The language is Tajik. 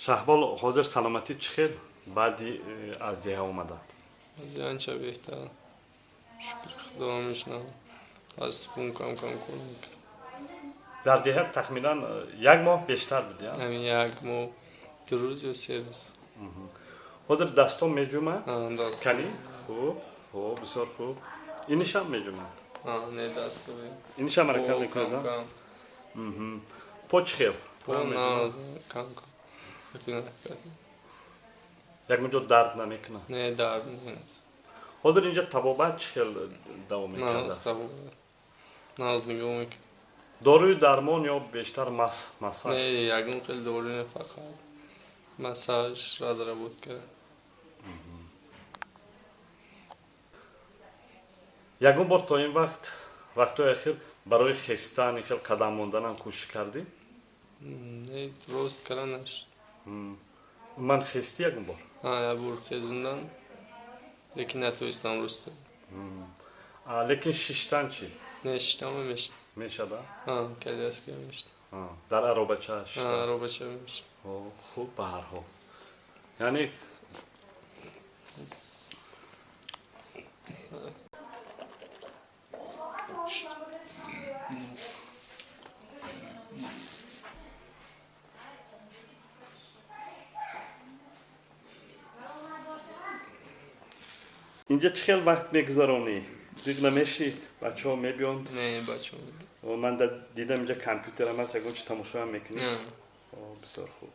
Шаҳбол, ҳозир саломатӣ чӣ хел баъди аз деҳа омадан? Анча беҳтар, шукр Худо, мешнавам, аз сипун кам кам кор мекунам. Дар деҳа тахминан як моҳ бештар буд? Ҳамин як моҳ, 2 рӯз ё 3 рӯз. Ҳозир дастон меҷумад? Кани, хуб хуб, бисёр хуб. Инишам меҷумад? Не, дасто. Инишам ҳаракат мекунад. По чӣ хел? Кам кам. Ягон ҷо дард намекунад? Не, дард нест. Ҳозир инҷа табобат чӣ хел давом мекардааст? Нағз нигоҳ мекунад. Доруи дармон ё бештар массаж? Не, ягон хел дору не, фақат массаж, разработка. Ягон бор то ин вақт, вақтҳои ахир, барои хестан, ин хел қадам монданам кӯшиш кардӣ? Не, рост карда нашуд. Ман хестӣ ягон бор? Як бор хезондан, лекин натонистам рост. Лекин шиштан чӣ? Не, шиштан мешавад. Мешада? Коляска мешавад. Дар аробача шиштан? Аробача мешавад. Хуб, ба ҳар ҳол, яъне инҷа чӣ хел вақт мегузаронӣ? Зиқ намешӣ? Бачаҳо мебиёнд? Не, бачаҳо. Ман дидам, инҷа компютерам аст, ягон чи тамошоам мекунӣ? Бисёр хуб.